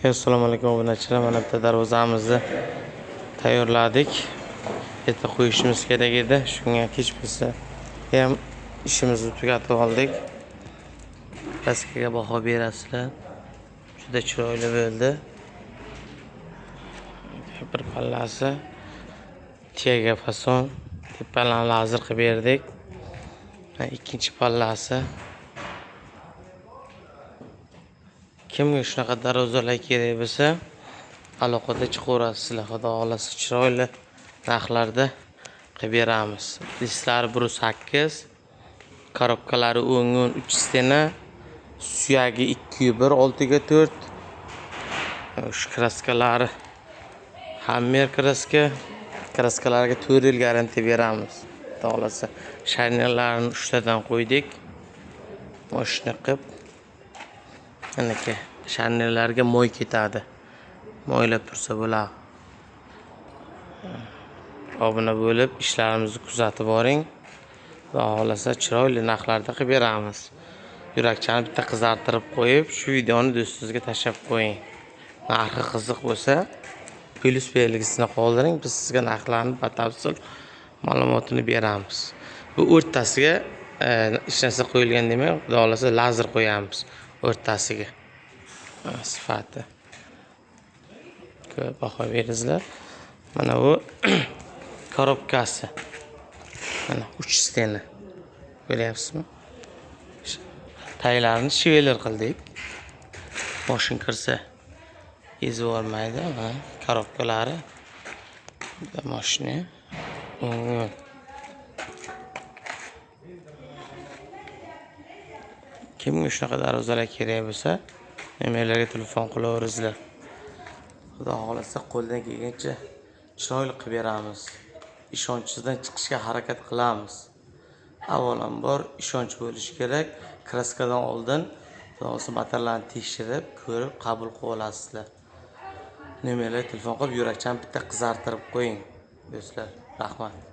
Assalomu alaykum obunachilar. Mana bitta darvozamizni tayyorladik. Erta qo'yishimiz kerak edi. Shunga kech bo'lsa ham ishimizni tugatib oldik. Kraskaga baho berasizlar. Juda chiroyli bo'ldi. Bir pallasi tiyaga fason tepalarni lazir qilib berdik. Ikkinchi pallasi. Kimga shunaqa darvozalar kerak bo'lsa, aloqada chiqaverasizlar. Xudo xolasa chiroyli narxlarda qilib beramiz. Disklari 1.8, korobkalari 10 3 stena, suyagi 2.1 6.4. Shu kraskalari Hammer kraska, kraskalarga 4 yil garantiya beramiz. Xudo xolasa sharnirlarini 3 tadan qo'ydik. Mashina qilib anaka sharnirlarga moy ketadi. Moylab tursa bo'ladi. Obuna bo'lib ishlarimizni kuzatib boring. Xudo xolasa chiroyli narxlarda qilib beramiz. Yurakchani bitta qizartirib qo'yib, shu videoni do'stingizga tashlab qo'ying. Narxi qiziq bo'lsa, plyus belgisini qoldiring, biz sizga narxlarni batafsil ma'lumotini beramiz. Bu o'rtasiga hech narsa qo'yilgan demak, Xudo xolasa lazer qo'yamiz o'rtasiga. Sifati. Ko'p baho beringizlar. Mana bu korobkasi. Mana 3 stena. Ko'ryapsizmi? Taylarini shiveler qildik. Moshin kirsa ezib yubormaydi. Mana korobkalari. Mashina. Kimga shunaqa darvozalar kerak bo'lsa, nomerlarga telefon qilaveringizlar. Xudo xolasa qo'ldan kelgancha chiroyli qilib beramiz. Ishonchingizdan chiqishga harakat qilamiz. Avvalambor ishonch bo'lishi kerak. Kraskadan oldin xudo xolasa motorlarni tekshirib, ko'rib qabul qilib olasizlar. Nomerlarga telefon qilib yurakchani bitta qizartirib qo'ying, do'stlar. Rahmat.